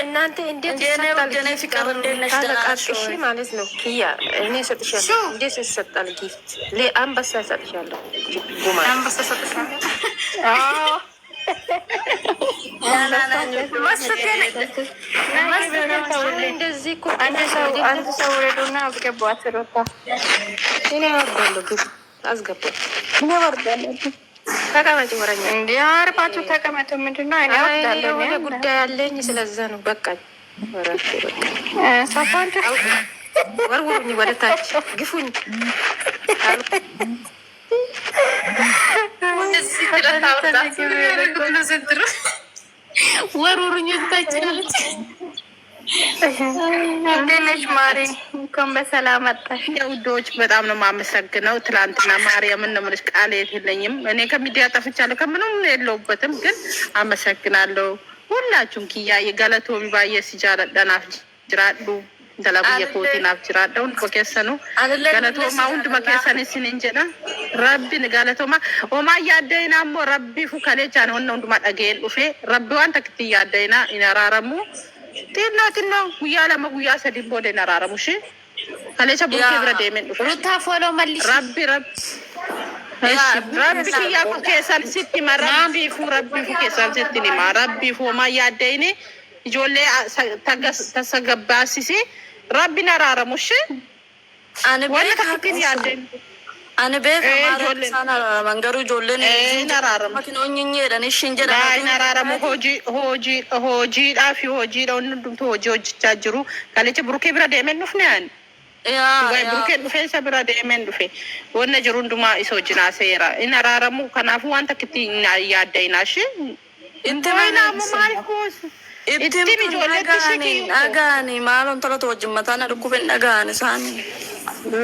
እናንተ እንዴት ይሰጣል? ታለቃቅሽ ማለት ነው። ክያ እኔ እሰጥሻለሁ። እንዴት ይሰጣል? Gift አንበሳ እሰጥሻለሁ። አንበሳ እሰጥሻለሁ። እንደዚህ እኮ አንድ ሰው ውረዱና አስገቧት። ሮታ እኔ እወርዳለሁ። Gift አስገቧት። እኔ እወርዳለሁ። ተቀመጭ ወረኛ እንዲ አርፋችሁ ተቀመጡ። ምንድን ነው? እኔ እወርዳለሁ። የሆነ ጉዳይ አለኝ። ስለዛ ነው። በቃኝ። ወርውሩኝ፣ ወደ ታች ግፉኝ። ወርውሩኝ ወደ ታች አለች። እንዴት ነሽ ማሪ? እንኳን በሰላም መጣሽ። ውዶች በጣም ነው የማመሰግነው። ትላንትና ማርያምን ነው የምልሽ፣ ቃል የለኝም። እኔ ከሚዲያ ጠፍቻለሁ፣ ከምንም የለሁበትም፣ ግን አመሰግናለሁ ሁላችሁም። ኪያ galatoomi baay'ee si jaalladha naaf jiraadhu intala biyya kootii naaf jiraadha hunduma keessanuu galatoomaa hunduma keessan isiniin jedha rabbiin galatoomaa homaa yaadda'inaa immoo rabbiifu kaleechaan wanna hundumaa dhaga'een dhufe rabbi waan takkitti yaadda'inaa hin araaramu. Xinnoo xinnoo guyyaa 2 guyyaa 3 booda hin araaramu ishee kaleessa burkee bira deemeen dhufe. ሩታ follow መልሽ። Rabbi rabbi rabbi kiyyaa kun keessan sitti hima rabbiifu rabbiifu keessan sitti hima rabbiifu homaa yaadda'ini ijoollee tasagabbaasisi rabbiin araaramu ishee wanna takkitti hin yaadda'in. Ani beeka maara isaan araaraman garuu ijoolleen Hin araaramu. makiin jedhan ishiin Hin jedhan araaramu hojii hojii hojiidhaa fi hojiidha wanni hundumtuu hojii hojjechaa jiru. Kalecha burkee bira deemeen dhufne ani. Burkeen dhufee isa bira deemeen dhufe. Wanna jiru hundumaa isa wajjin haaseera. Hin araaramu kanaafuu waan takkitti hin yaadda'inaa ishee. Itti Waynaamu maaliif boosu? Ittiin ijoolleetti ishee kiyyuu. Dhagaani maaloon tola wajjin mataa na dhukkubeen dhagaani isaanii.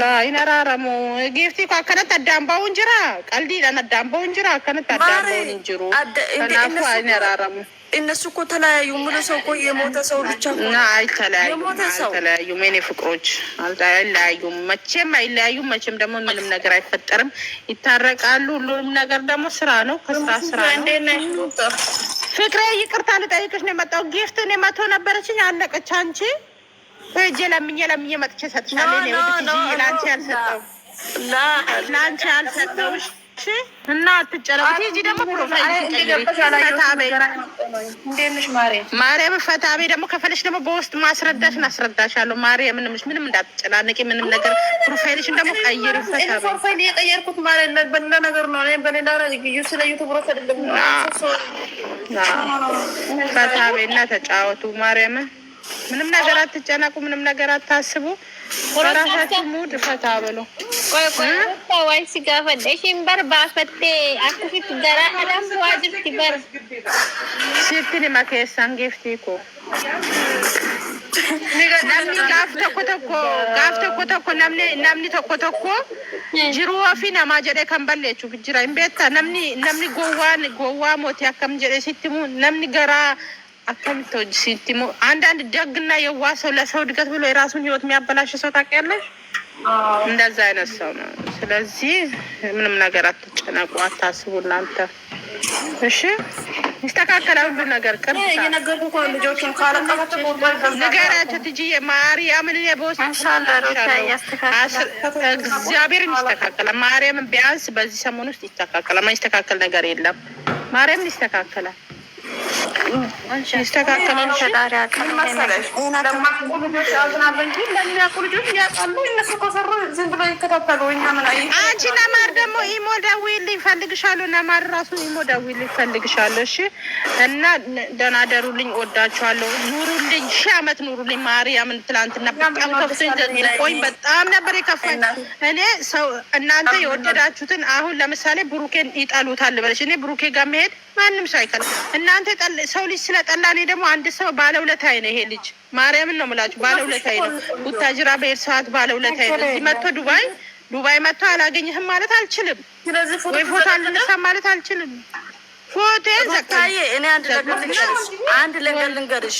Laa hin araaramu. Giiftii koo akkanatti addaan ba'uun jira. Qaldiidhaan addaan ba'uun jira. Akkanatti addaan ba'uun hin jiru. Kanaafuu hin araaramu. እነሱ እኮ ተለያዩ ሙሉ ሰው እኮ የሞተ ሰው ብቻ እኮ እና አይተለያዩም፣ የሞተ ሰው አይተለያዩም። የኔ ፍቅሮች አይለያዩም፣ መቼም አይለያዩም። መቼም ደግሞ ምንም ነገር አይፈጠርም፣ ይታረቃሉ። ሁሉም ነገር ደግሞ ስራ ነው፣ ከስራ ስራ ነው። ፍቅሬ ይቅርታ ልጠይቅሽ ነው የመጣው። Gift እኔ 100 ነበረችኝ አለቀች። አንቺ እጄ ለምኜ ለምኜ መጥቼ እሰጥሻለሁ። እኔ ወደ ለአንቺ ያልሰጠው ለአንቺ ያልሰጠውሽ እና አትጨነቁ። ቲጂ ደግሞ profile ፈታ በይ፣ ማርያም ፈታ በይ። ደግሞ ከፈለሽ ደግሞ በውስጥ ማስረዳሽን አስረዳሻለሁ። ማርያምን ምንም እንዳትጨናነቂ፣ ምንም ነገር profile ሽን ደግሞ ቀይሪ። ፈታ በይ። Profile የቀየርኩት ማለት በሌላ ነገር ነው። በሌላ ስለ ዩቱብ አይደለም። ፈታ በይ እና ተጫወቱ። ማርያምን ምንም ነገር አትጨነቁ፣ ምንም ነገር አታስቡ። በራሳችሁ mood ፈታ በሉ። ቆይ ቆይ ዋይ ሲጋፈደ ishiin bar baafattee akkasitti garaa adaan bu'aa jirti bar. Sitti nima keessan giiftii koo. Namni gaaf tokko tokko gaaf tokko tokko namni namni tokko tokko jiruu ofii namaa jedhee kan balleessuuf jira hin beektaa namni namni gowwaan gowwaa mootii akkam jedhee sitti himu namni garaa akkamitti hojii sitti himu አንዳንድ ደግና የዋህ ሰው ለሰው እድገት ብሎ የራሱን ህይወት የሚያበላሽ ሰው ታውቂያለሽ? እንደዛ አይነት ሰው ነው። ስለዚህ ምንም ነገር አትጨነቁ፣ አታስቡ እናንተ እሺ። ይስተካከላል ሁሉ ነገር። ቅርብ እየነገርኩህ እኮ ነው ልጆቹን ንገሪያቸው ትጂዬ ማርያምን እኔ በውስጥ እግዚአብሔርን ይስተካከላል። ማርያምን ቢያንስ በዚህ ሰሞን ውስጥ ይስተካከላል። ማይስተካከል ነገር የለም። ማርያምን ይስተካከላል። ይስተካከላል። መሰለሽ ለማያውቁ ልጆች ያዝናሉ እንጂ ለሚያውቁ ልጆች ያውቃሉ። እነሱ ከሰሩ ዝም ብሎ ይከታተሉ። እኛ ምን አንቺ ነማር ደግሞ ኢሞ ደውዪልኝ እፈልግሻለሁ። ነማር ራሱ ኢሞ ደውዪልኝ እፈልግሻለሁ። እሺ እና ደህና ደሩልኝ። እወዳችኋለሁ። ኑሩልኝ፣ ሺህ ዓመት ኑሩልኝ። ማርያምን ትላንትና በጣም ከፍቶኝ ዘቅዝቆኝ በጣም ነበር የከፋኝ። እኔ ሰው እናንተ የወደዳችሁትን አሁን ለምሳሌ ብሩኬን ይጠሉታል በለሽ እኔ ብሩኬ ጋር መሄድ ማንም ሰው አይከልም። እናንተ ሰው ልጅ ስለጠላ እኔ ደግሞ አንድ ሰው ባለውለታዬ ነው ይሄ ልጅ ማርያምን ነው የምላችሁ፣ ባለውለታዬ ነው። ቡታጅራ በሄድ ሰዓት ባለውለታዬ ነው። እዚህ መጥቶ ዱባይ ዱባይ መጥቶ አላገኘህም ማለት አልችልም፣ ወይ ፎቶ አልነሳም ማለት አልችልም። ፎቶን ዘቃዬ እኔ አንድ ነገር ልንገርሽ፣ አንድ ነገር ልንገርሽ፣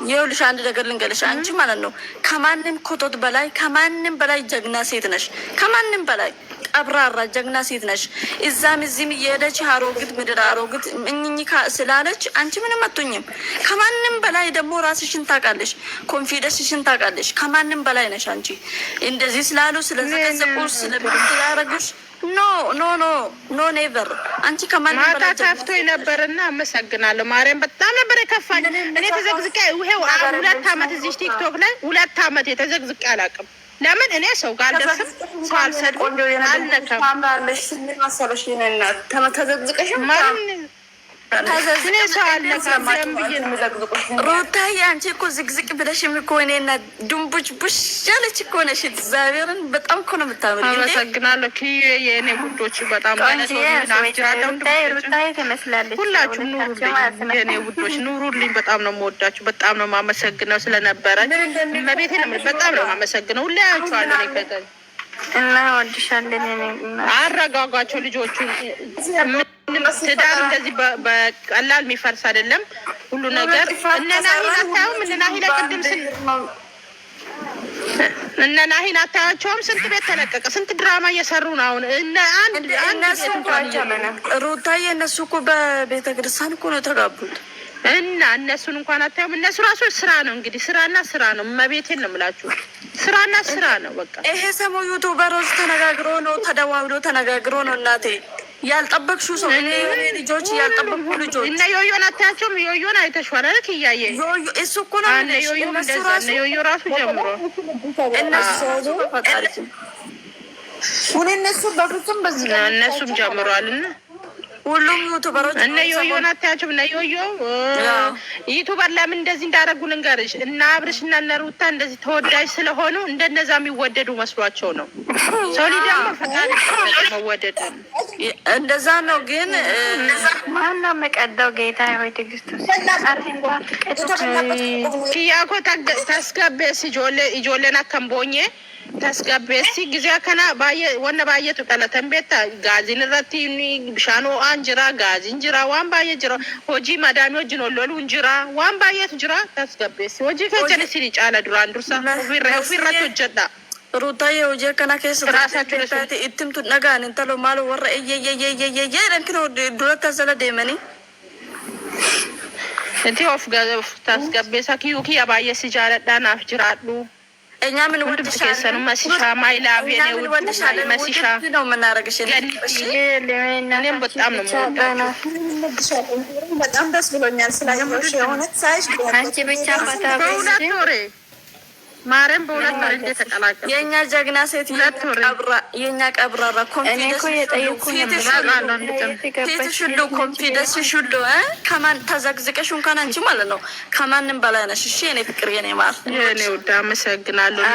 ይኸውልሽ አንድ ነገር ልንገርሽ። አንቺ ማለት ነው ከማንም ኮቶት በላይ ከማንም በላይ ጀግና ሴት ነሽ። ከማንም በላይ ቀብራራ ጀግና ሴት ነሽ። እዛም እዚህም እየሄደች አሮግት ምድር አሮግት እኝኝ ስላለች አንቺ ምንም አትሆኝም። ከማንም በላይ ደግሞ ራስሽን ታውቃለሽ፣ confidence ሽን ታውቃለሽ። ከማንም በላይ ነሽ አንቺ። እንደዚህ ስላሉ ስለዘቀዘቁሽ ስለያረጉሽ no, no, no, no, never። አንቺ ከማንም ማታ በላይ ጀግና ከፍቶ ሴት ነሽ። ነበርና አመሰግናለሁ። ማርያም በጣም ነበር የከፋኝ። እኔ ተዘግዝቄ ይሄው 2 አመት እዚህ ቲክቶክ ላይ 2 አመት የተዘግዝቄ አላውቅም። ለምን እኔ ሰው ጋር አልደርስም፣ ሰው አልሰድብም፣ አልነካም። ታምራለሽ። ምን መሰለሽ የእኔ እናት ተዘቅዝቀሽም ማንም እኔ ሰው አልነካም። ለምን ብዬ ነው የሚዘቅዝቁሽ? ሩታዬ አንቺ እኮ ዝግዝቅ ብለሽም እኮ እኔና ድንቡች ቡሽ ያለች እኮ ነሽ። እግዚአብሔርን በጣም እኮ ነው የምታምሪ እንዴ። አመሰግናለሁ። ኪዬ የእኔ ጉዶች በጣም ቆንጆዬ ሩታዬ ትመስላለች። ሁላችሁም ኑሩልኝ፣ የእኔ ውዶች ኑሩልኝ። በጣም ነው የምወዳችሁ፣ በጣም ነው የማመሰግነው ስለነበረ እመቤቴን ነው የምልህ። በጣም ነው የማመሰግነው። ሁሌ አያችኋለሁ። እኔ እና ወድሻለን የኔ እናት። አረጋጓቸው ልጆቹ። ምንም ትዳር እንደዚህ በቀላል የሚፈርስ አይደለም። ሁሉ ነገር እነ ናሂን አታዩም? እነ ናሂ ለቅድም ስል እነ ናሂን አታያቸውም? ስንት ቤት ተለቀቀ፣ ስንት ድራማ እየሰሩ ነው አሁን። እነ አንድ አንድ እነሱ ቤት እንኳን ሩታዬ እነሱ እኮ በቤተ ክርስቲያን እኮ ነው የተጋቡት። እና እነሱን እንኳን አታዩም? እነሱ ራሱ ስራ ነው እንግዲህ፣ ስራና ስራ ነው። እመቤቴን ነው የምላችሁ፣ ስራና ስራ ነው በቃ። ይሄ ሰሞ YouTuber ኦች ተነጋግሮ ነው፣ ተደዋውሎ ተነጋግሮ ነው። እናቴ ያልጠበቅሽው ሰው እኔ ልጆች ያልጠበቅኩ ልጆች እነ ዮዮን አታያቸውም? ዮዮን አይተሽዋል አይደል? እያየ ዮዮ እሱ እኮ ነው እነ የምልሽ። ዮዮ እነሱ እንደዛ ራሱ እነ ዮዮ ራሱ ጀምሮ እነሱ ራሱ በፈጣሪ ስም ሁኔ እነሱ በፍጹም በዚህ እነሱም ጀምሯል እና ሁሉም YouTuber ኦች እነ ዮዮን አታያቸውም? እነ ዮዮ YouTuber ለምን እንደዚህ እንዳደረጉ ልንገርሽ። እነ አብርሽ እና እነ ሩታ እንደዚህ ተወዳጅ ስለሆኑ እንደነዛ የሚወደዱ መስሏቸው ነው። ሰው ልጅ ደግሞ ፈጣሪ መወደድ እንደዛ ነው። ግን ማነው የምቀዳው? ጌታ ሆይ ትዕግስቱ Kiyyaa koo tasgabbeessi, ijoolleen akka hin boonye tasgabbeessi. Gizee akkana baay'ee wanna baay'eetu dhalatan beektaa, gaaziin irratti bishaan ho'aan jira, gaaziin jira, waan baay'ee jira, hojii madaamii wajjin ol loluun jira, waan baay'eetu jira. Tasgabbeessi, hojii keessan isin caala duraan dursa ofirratti hojjedha. ሩታዬ hojii akkana keessa Raasaachuu taate ittimtu dhagaan intalo maalo warra eeyyeeyyeeyyeeyyee jedhan kinoo duratti asala deemanii. Inti of tasgabbeessa. Kiyyuu kiyya, baay'ee si jaaladha, naaf jiraadhu. እኛ ምን Hundumti keessanuu masishaa my love እኛ የኔ ምን ውድ ወድሻለን መሲሻ ውድድ ነው የምናደርግሽ። እሺ እኔም በጣም ነው የምወዳችሁ። በጣም ደስ ብሎኛል ስላየሁሽ፣ የእውነት ሳይሽ አንቺ ብቻ ፈታ በ2 ወሬ ማርያም በ2 ወሬ እንዴት ተቀላቀል የእኛ ጀግና ሴት የእኛ ቀብራራ እኔ እኮ የጠየኩ ፊትሽ ሁሉ confidence ሽ ሁሉ ከማን ተዘግዝቀሽ እንኳን አንቺ ማለት ነው ከማንም በላይ ነሽ። እሺ የኔ ፍቅር የኔ ማር የኔ ውድ አመሰግናለሁ።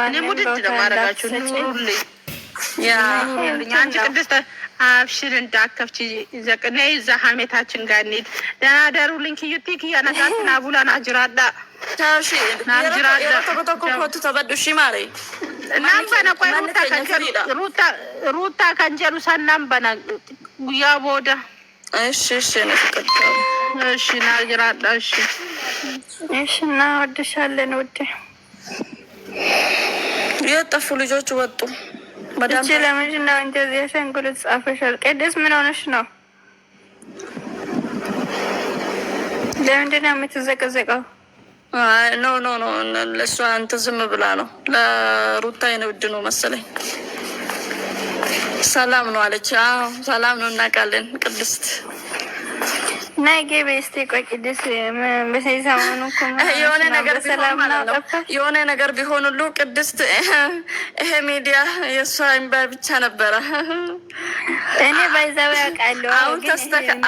እኔም ውድድ ነው ማድረጋችሁ። ኑሩልኝ። አንቺ ቅድስት አብሽር እንዳከፍች ነይ እዛ ሀሜታችን ጋር እንሂድ። ደህና ደሩልኝ። Kiyyutti kiyya nagaatti naa bulaa, naa jiraadhaa. Tokko tokko kootu taphadhu ishii maare. Naan bana, ቆይ ሩታ kan jedhu san naan bana guyyaa booda. እሺ እሺ የኔ ፍቅር። እሺ naa jiraadhaa እሺ። እሺ እናወድሻለን ውዴ። የጠፉ ልጆች ወጡ። እቺ ለምንድን ነው እንደዚህ አሻንጉሊት ጻፈሻል? ቅድስት ምን ሆነሽ ነው? ለምንድን ነው የምትዘቀዘቀው? No, no, no፣ ለእሷ እንትን ዝም ብላ ነው። ለሩታ የንብድ ነው መሰለኝ። ሰላም ነው አለች። አዎ ሰላም ነው እናውቃለን። ቅድስት ናይ ገቤ እስቲ ቆይ ቅድስት በሰሞኑ እኮ የሆነ ነገር ቢሆን ማለት ነው የሆነ ነገር ቢሆን ሁሉ ቅድስት ይሄ ሚዲያ የእሷ እምባ ብቻ ነበረ። እኔ ባይዛው ያውቃለሁ።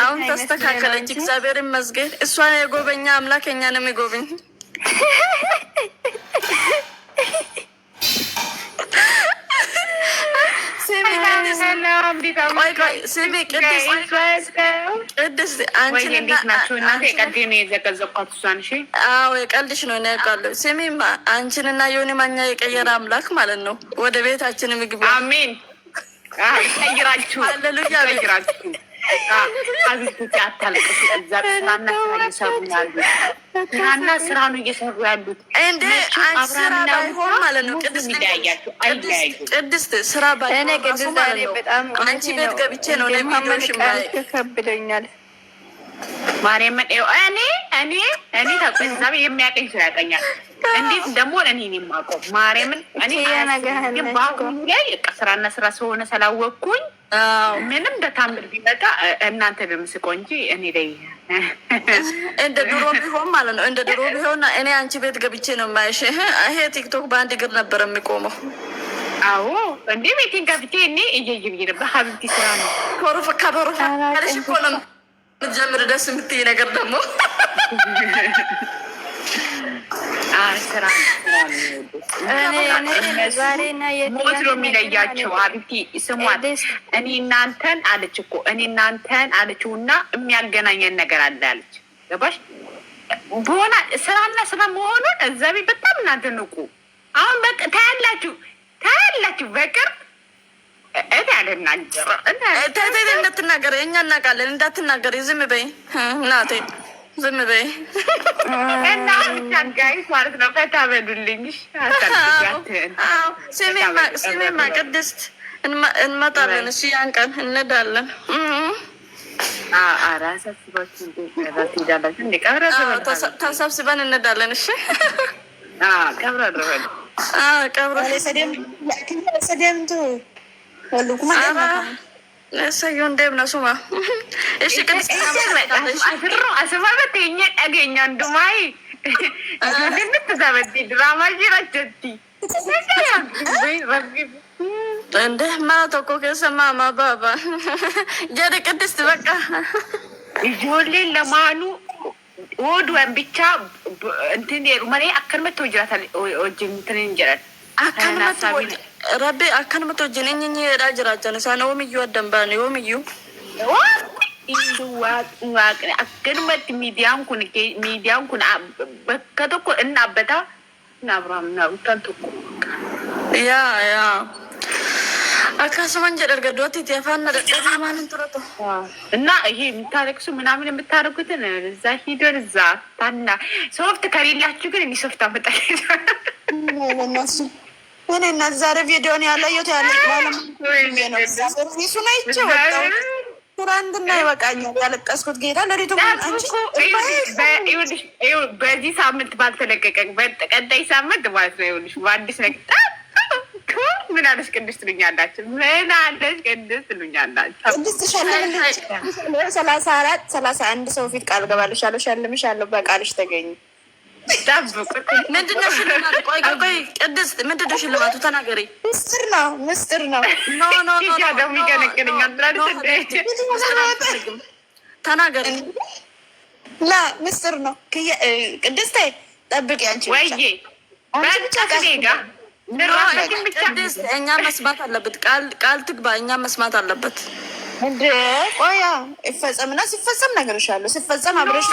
አሁን ተስተካከለች፣ እግዚአብሔር ይመስገን። እሷን የጎበኛ አምላክ እኛንም ይጎብኝ። ስሚ ቅድስት፣ አንቺን እንዴት ናቸው እናንተ? የቀልዴ ነው የዘቀዘኳት እሷን። እሺ አዎ የቀልድሽ ነው፣ እኔ አውቃለሁ። ስሚማ አንቺንና ዮኒ ማኛ የቀየረ አምላክ ማለት ነው ወደ ቤታችን ምግብ አሜን። ይቀይራችሁ፣ ሃሌሉያ ይቀይራችሁ። አቤት አታልቅስ። እዛ ስራና ስራ እየሰሩ ያሉት ስራና ስራ ነው እየሰሩ ያሉት። እንደ ስራ ባይሆን ማለት ነው። ቅድስት ስራ ባይሆን ማለት ነው። አንቺ ቤት ገብቼ ነው ቪዲዮሽ ከብደኛል። ማርያምን እኔ እኔ እኔ እዛ የሚያቀኝ ሰው ያቀኛል። እንዴት ደግሞ እኔ እኔ የማውቀው ማርያምን እኔ ግን በአሁኑ ላይ ስራና ስራ ስለሆነ ስላወቅኩኝ ምንም በታምር ቢመጣ እናንተ በምስቆ እንጂ እኔ ላይ እንደ ድሮ ቢሆን ማለት ነው። እንደ ድሮ ቢሆን እኔ አንቺ ቤት ገብቼ ነው የማይሽ። ይሄ ቲክቶክ በአንድ እግር ነበር የሚቆመው። አዎ እንዴ ቤቴን ከፍቼ እኔ እየይ ብዬ ነበር። ሀቢብቲ ስራ ነው ከበሮፋ ያለሽ እኮ ነው የምትጀምር ደስ የምትይ ነገር ደግሞ ሞት ነው የሚለያቸው። ሀቢብቲ ስሟት፣ እኔ እናንተን አለች እኮ እኔ እናንተን አለችው እና የሚያገናኘን ነገር አለ አለች። ገባሽ? በሆነ ስራና ስራ መሆኑን እዛ ቤት በጣም እናንተ ንቁ። አሁን በቃ ታያላችሁ፣ ታያላችሁ በቅርብ እኔ አልናገርም። እንዳትናገር እኛ እናውቃለን። እንዳትናገር ዝም በይ እናቴ፣ ዝም በይ እና ብቻ guys ማለት ነው። ፈታ በሉልኝ። ስሜማ ቅድስት እንመጣለን። እሺ ያን ቀን እንሄዳለን። ተሰብስበን እንሄዳለን። እሺ ቀብረ ሰዩ እንደም ሱማ እሺ ቅድስት asumabate dhageenya hundumaa nutti taphatti diraamaa jiraachatti እንደ mana tokko keessa maama baaba jedhe ቅድስት በቃ ijoolleen lamaanuu oduun bichaa እንትን jedhu malee akkanumatti hojjetan hojii እንትን jedhan akkanumatti rabbi akkanumatti wajjin inni jedhaa jiraachan isaan yoomiyyuu addan baane yoomiyyuu. Waaqni akkanumatti miidiyaan kun miidiyaan kun bakka tokko inni dhaabbata inni Abiraam na Rutaan tokko. Yaa yaa akkasuman jedha erga du'atti afaan na dadhabee maal hin turatu. እና ይሄ የምታለቅሱ ምናምን የምታደርጉትን እዛ ሂዶን እዛ ታና ሶፍት ከሌላችሁ ግን እኔ ሶፍት አመጣለሁ። እኔ እናት ዛሬ ቪዲዮን ያላየሁት ያለ service ኡን አይቼ ወጣሁ። ትናንትና ይበቃኛል ያለቀስኩት ጌታ ለሪቱ በዚህ ሳምንት ባልተለቀቀ ቀጣይ ሳምንት ማለት ነው። ይኸውልሽ በአዲስ ነገር ምን አለሽ ቅድስት ትሉኛላችሁ። ምን አለሽ ቅድስት ትሉኛላችሁ። ቅድስት ሸልምልሽ 34 31 ሰው ፊት ቃል ገባልሻለሁ፣ ሸልምሻለሁ። በቃልሽ ተገኝ። ምንድን ነው ሽልማቱ? ቆይ ቆይ ቅድስት ምንድን ነው ሽልማቱ? ተናገሪ። ምስጢር ነው፣ ምስጢር ነው። No no no ደግሞ ይገነቅልኛል ትላለች። ተናገሪ። ላ ምስጢር ነው። ቅድስት ጠብቂ፣ አንቺ ወይዬ በቃ ቅድስት እኛ መስማት አለበት። ቃል ቃል ትግባ። እኛ መስማት አለበት። እንደ ቆያ ይፈጸምና ሲፈጸም እነግርሻለሁ። ሲፈጸም አብረሽ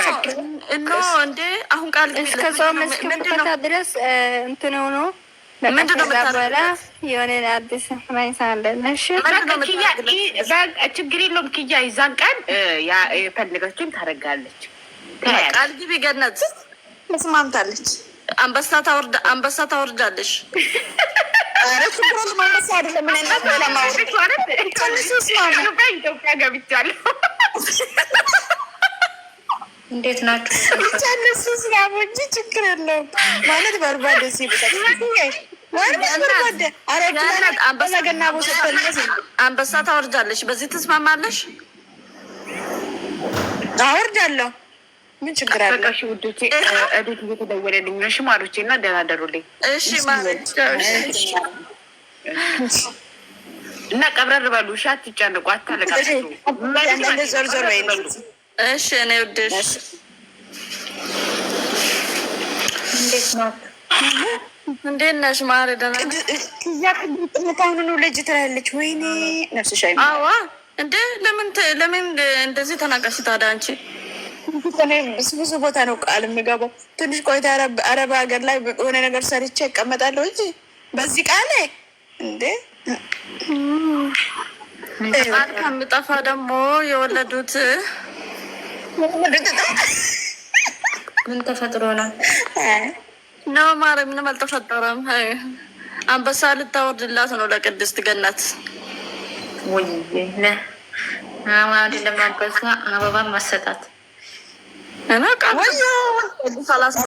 No እንዴ አሁን ቃል እስከ ጾም እስክንፈታ ድረስ እንትን ሆኖ ምንድን ነው በኋላ የሆነ አዲስ ሁኔታ አለ። እሺ ችግር የለውም። ኪያ የዛን ቀን የፈለገችውን ታደርጋለች። ቃል ግቢ ገነት ተስማምታለች። አንበሳ ታወርዳለሽ። ኧረ ችግር የለም። አንበሳ አይደለም ምን አይነት ኢትዮጵያ ገብቻለሁ። እንዴት ናችሁ? ብቻ እነሱ ስላሙ እንጂ ችግር የለውም ማለት በርባደ አንበሳ ታወርጃለሽ። በዚህ ትስማማለሽ? አወርዳለሁ። ምን ችግር አለ? በቃ እሺ ውዶቼ፣ እቤት እየተደወለልኝ ነው። እሺ ማሮቼ እና ደህና ደሩልኝ። እሺ ማለት እና ቀብረር በሉ። እሺ አትጨንቁ፣ አታለቃቅሱ። ዞር ዞር በይ። እሺ እኔ ውድሽ እንዴት ናችሁ? እንዴት ነሽ ማሪ? ደህና ነሽ? ቅድስት ልጅ ትላለች። ወይኔ ነፍስሽ አይማርም። አዋ እንዴ ለምን ለምን እንደዚህ ተናገርሽ ታዲያ አንቺ? ብዙ ቦታ ነው ቃል የምገባው። ትንሽ ቆይታ አረብ ሀገር ላይ የሆነ ነገር ሰርቼ እቀመጣለሁ እንጂ በዚህ ቃሌ እንዴ ቃል ከምጠፋ ደግሞ የወለዱት ምን ተፈጥሮ ነው? ነው ማረ ምንም አልተፈጠረም። አንበሳ ልታወርድላት ነው ለቅድስት ገነት። ወይ አይደለም አንበሳ አበባ ማሰጣት እና ቃል